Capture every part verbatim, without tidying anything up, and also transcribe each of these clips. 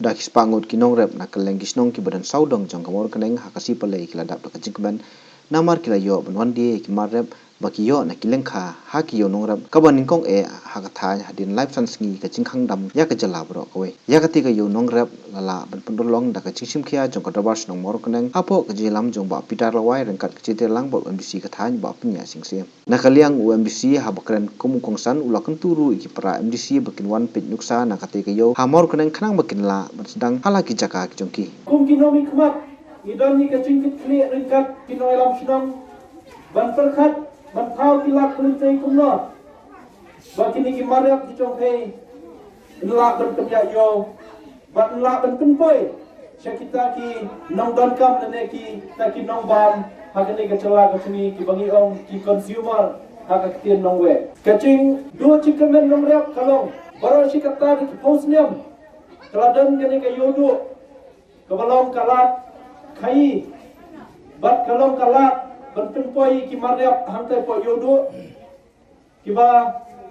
Da ki spah ngut ki nongrep na kylleng ki shnong kiba don sawdong jong ka Mawryngkneng ha Khasi Palei ki la dap da ka jingkmen namar ki la ïoh ban wan die ïa ki mar rep ba ki ïoh na ki lyngkha ha ki ïew nongrep kaba nyngkong eh ha ka thaiñ hadien laiphew san sngi ka jingkhang dam ïa ka jylla baroh kawei. Ïa katei ka ïew nongrep la lah ban pynurlong da ka jingshim khia jong ka Dorbar Shnong Mawryngkneng hapoh ka jingïalam jong Bah Peter Lawai ryngkat ka jingtreilang bad u M D C ka thaiñ Bah Pynïaid Sing Syiem. Na ka liang u M D C haba kren kum u kongsan u la kyntu ruh ïa ki para M D C ba kin wan peit nuksa na katei ka ïew ha Mawryngkneng khnang ba kin lah ban sdang ha la ki jaka ki jong ki. Kum ki nongmihkhmat ngi don ïa ka jingkitkhlieh ryngkat ki nongïalam shnong ban pyrkhat ban thaw ki lad pynthei kumno ba kine ki mar rep ki jong phi kin lah ban pynïaid ïew bad lah ban pynpoi sha kita ki nongdonkam lane kita ki nongbam ha kane ka jylla ka jong ngi kiba ngi ong ki consumer ha ka ktien nongwei. Ka jingduh jingkyrmen nongrep ka long baroh shi katta da ki phew snem ka la don kane ka ïewduh kaba long ka lad khaïi bad ka long ka lad ban pynpoi ki mar rep hangtai hapoh ïewduh. Kiba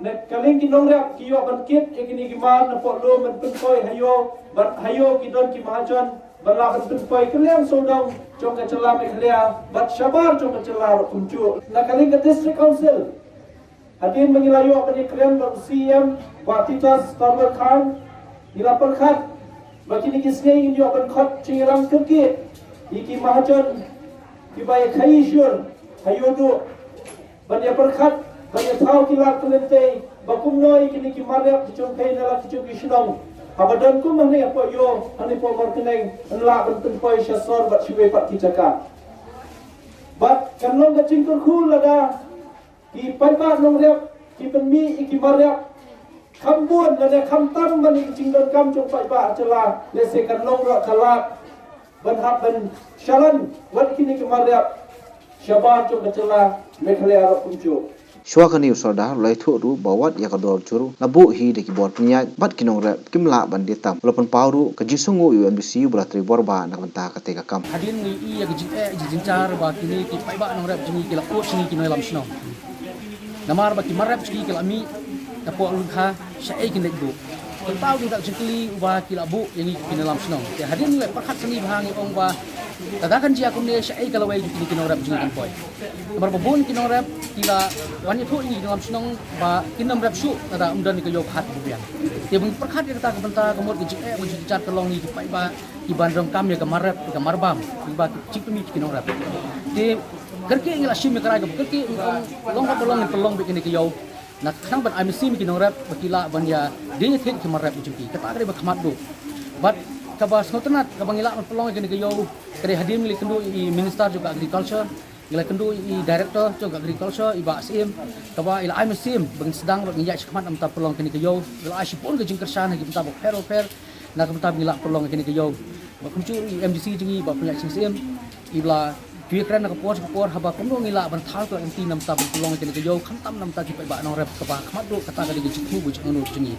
na ka liang ki nongrep ki ïoh ban kit ïa kine ki mar napoh lum ban pynpoi ha ïew bad ha ïew ki don ki mahajon ban lah ban pynpoi kylliang sawdong jong ka jylla Meghalaya bad shabar jong ka jylla ruh kumjuh. Na ka liang ka District Council hadien ba ngi la ïoh ban ïakren bad u C E M Bah Titus Tharwal Khan ngi la pyrkhat ba kine ki sngi ngin ïoh ban khot jingïarap kyrkieh ïa ki mahajon kiba ïa khaïi shuh ha ïewduh ban ïa pyrkhat ban ïa thaw ki lad pynthei ba kumno ïa kine ki mar rep ki jong phi na la ki jong ki shnong haba don kum hangne hapoh ïew hangne hapoh Mawryngkneng yn lah ban pynpoi sha sor bad shiwei pat ki jaka. Bad kan long ka jingkyrkhu lada ki paidbah nongrep ki pynmih ïa ki mar rep kham bun lane kham tam ban ïa ki jingdonkam jong paidbah ha jylla lehse kan long ruh ka lad ban hap ban shalan wat kine ki mar rep shabar jong ka jylla Meghalaya ruh kumjuh. Shuwa kane u Sordar u la ïathuh ruh ba wat ïa ka dor jur la buh hi da ki bor pynïaid bad ki nongrep kim lah ban die tam. U la pynpaw ruh ka jingsngewnguh ïa u M D C uba la trei bor ba na ka bynta katei ka kam. Hadien ngi ïohi ïa ka jingeh jingjynjar ba kine ki paidbah nongrep jong ngi ki la kut jong ngi ki nongïalam shnong. Namar ba ki mar rep jong ngi ki la mih napoh lyngkha shaei kin leit buh. Pynpaw da ka jingkylli uba ki la buh ïa ngi ki nongïalam shnong. Te hadien ngi la pyrkhat sani bha ngi ong ba lada kan jia kumne shaei ka lawei jong kine ki nongrep jong ngi kan poi. Namar ba bun ki nongrep ki la wan ïathuh ïa ngi ki nongïalam shnong ba kin nym rep shuh lada ym don ïa ka ïew ka hat kaba biang. Te ba ngi pyrkhat ïa kata ka bynta ka mut ka jingeh ka jingjynjar ka long ïa ki paidbah kiban donkam ïa ka mar rep ïa ka mar bam kiba ki jingpynmih ki nongrep. Te kyrkieh ngi la shim ïa ka rai kaba kyrkieh ngi ong long kaba long ngin pynlong beit kane ka ïew na khnang ban ai mynsiem ïa ki nongrep ba ki lah ban ïa die thied ki mar rep jong ki. Kata ka dei ba khmat duh. Bad kaba sngewtynnat kaba ngi lah ban pynlong ïa kane ka ïew ka dei hadien ngi la kynduh ïa i Minister jong ka Agriculture, ngi la kynduh ïa i Director jong ka Agriculture i Bah Syiem, kaba i la ai mynsiem ba ngin sdang bad ngin ïaid shakhmat na ka bynta pynlong kane ka ïew. Ngi la ai shibun ka jingkyrshan ha ki bynta bapher bapher na ka bynta ba ngi lah pynlong ïa kane ka ïew. Bad kumjuh i M D C jong ngi Bah Pynïaid Sing Syiem i la ju ïakren na ka por sha ka por haba kumno ngi lah ban thaw ïa ka lynti na ka bynta ban pynlong ïa kane ka ïew khamtam na ka bynta ki paidbah nongrep kaba khmat duh. Kata ka dei ka jingthmu ba jingangnud jong ngi.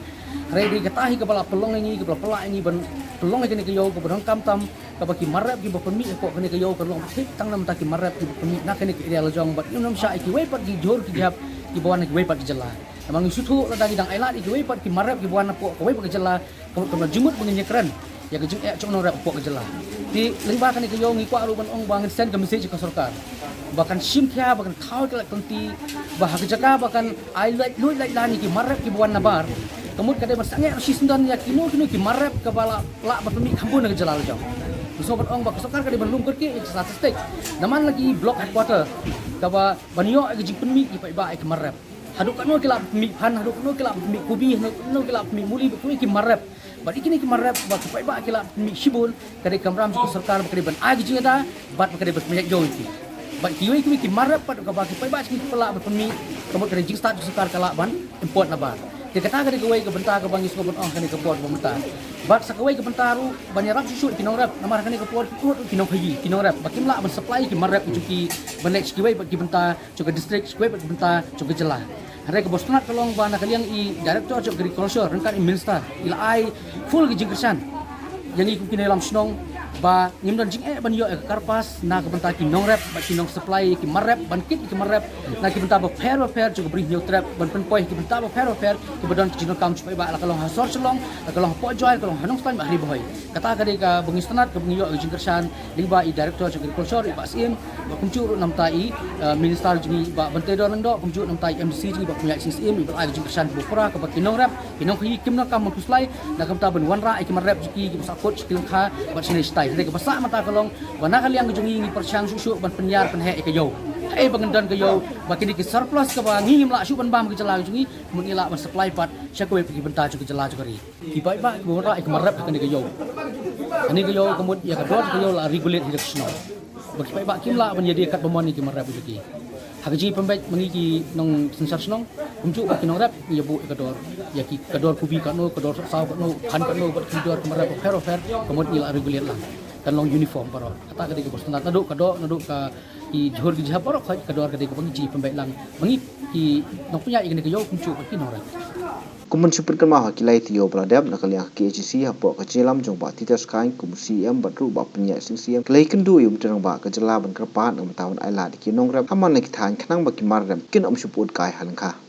Hynrei dei kata hi kaba la pynlong ïa ngi kaba la pynlah ïa ngi ban pynlong ïa kane ka ïew kaba donkam tam kaba ki mar rep kiba pynmih hapoh kane ka ïew kan long beit tang na ka bynta ki mar rep kiba pynmih na kane ka area la jong bad ngim nym shah ïa kiwei pat ki jhur ki jhep kiba wan na kiwei pat ki jylla. Namar ngi sngewthuh lada ngi dang ailad ïa kiwei pat ki mar rep kiba wan hapoh kawei pat ka jylla ka mut ka long jingmut ba ngin ïakren ïa ka jingeh jong nongrep hapoh ka jylla. Te lyngba kane ka ïew ngi kwah ruh ban ong ba ngin send ka message ha ka sorkar ba kan shim khia ba kan thaw ïa ka lad ka lynti ba ha ka jaka ba kan ai luid luid lait lan ïa ki mar rep kiba wan nabar ka mut ka dei ban sangeh shisyndon ïa kino kino ki mar rep kaba la lah ban pynmih kham bun ha ka jylla la jong. Ngi sngewbha ban ong ba ka sorkar ka dei ban lum kyrkieh ïa ki statistic na man la ki block headquarter kaba ban ïoh ïa ka jingpynmih ki paidbah ïa ki mar rep. Haduh katno ki lah pynmih phan, haduh katno ki lah pynmih kubi, haduh katno ki lah pynmih muli, bad kine ki mar rep. Bad ïa kine ki mar rep ba ki paidbah ki lah pynmih shibun, ka dei ka kamram jong ka sorkar ba ka dei ban ai ka jingïada bad ba ka dei ban pynïaid ïew ïa ki. Bad kiwei kiwei ki mar rep pat kaba ki paidbah ki lah ban pynmih, ka mut ka dei jingstad jong ka sorkar ka lah ban import nabar. Te kata ka dei kawei ka bynta kaba ngi sngewbha ban ong ha kane ka por kaba mynta. Bad sa kawei ka bynta ruh ban ïarap shuh shuh ïa ki nongrep, namar ha kane ka por ki krud ruh ki nongkhaïi, ki nongrep ba kim lah ban supply ïa ki mar rep jong ki ban leit sha kiwei pat ki bynta jong ka district, sha kiwei pat ki bynta jong ka jylla. Hynrei kaba sngewtynnat ka long ba na ka liang i Director jong Agriculture ryngkat i Minister i la ai full ka jingkyrshan ïa ngi kum ki nongïalam shnong ba ngim don jingeh ban ïoh ïa ka kyrpad na ka bynta ki nongrep bad ki nongsupply ïa ki mar rep, ban kit ïa ki mar rep na ki bynta bapher bapher jong ka Bri Hynñiewtrep, ban pynpoi ïa ki bynta bapher bapher kiba don ki jingdonkam shu paidbah, la ka long ha sor Shillong, la ka long ha Port Jaiñ, la ka long ha Nongstoiñ bad ha Ri Bhoi. Kata ka dei kaba ngi sngewtynnat, kaba ngi ïoh ïa ka jingkyrshan lyngba i Director jong Agriculture, i Bah Syiem, bad kumjuh ruh na ka bynta i eh, Minister jong ngi, i Bah Banteidor Lyngdoh, kumjuh na ka bynta i MDC jong ngi, i Bah Pynïaid Sing Syiem, i ba la ai ka jingkyrshan kaba pura kaba ki nongrep, ki nongkhaïi kim donkam ban khuslai na ka bynta ban wanrah ïa ki mar rep jong ki, kiba sahkut sha ki lyngkha bad shane shatai. Hynrei kaba sah mynta ka long ba na ka liang ka jong ngi, ngi pyrshang shuh shuh ban pynïar pynheh ïa ka ïew. Haei ba ngi don ka ïew, ba kine ki surplus kaba ngi ngim lah shuh ban bam ha ka jylla ka jong ngi, mut ngi lah ban supply pat sha kawei pat ki bynta jong ka jylla jong ka ri. Ki paidbah kiba wanrah ïa ki mar rep ha kane ka ïew, kane ka ïew ka mut ïa ka dor ka ïew la regulate hi da ka shnong. Ba ki paidbah kim lah ban ïadei katba mon ïa ki mar rep jong ki. Ha ka jingpynbeit ma ngi ki nongsynshar shnong, kumjuh bad ki nongrep, ngi ïa buh ïa ka dor, ïa ki, ka dor kubi katno, ka dor sohsaw katno, kan katno, bad ki dor ki mar rep bapher bapher, ka mut ngi la regulate lang, kan long uniform baroh. Kata ka dei kaba sngewtynnat, naduh ka doh, naduh ka, ki jhur ki jhep baroh, ka dor ka dei kaba ngi jingpynbeit lang ma ngi ki nongpynïaid ïa kane ka ïew, kumjuh bad ki nongrep. Kum ban shu pynkynmaw ha ki lai taïew ba la dep, na ka liang ka KHADC hapoh ka jingïalam jong Bah Titus Chyne kum u CEM bad ruh Bah Pynïaid Sing Syiem, ki la ïakynduh ïa u Myntri Rangbah ka jylla ban kyrpad na ka bynta ban ailad ïa ki nongrep ha man la ki thaiñ, khnang ba ki mar rep kin ym shu pyut kai ha lyngkha.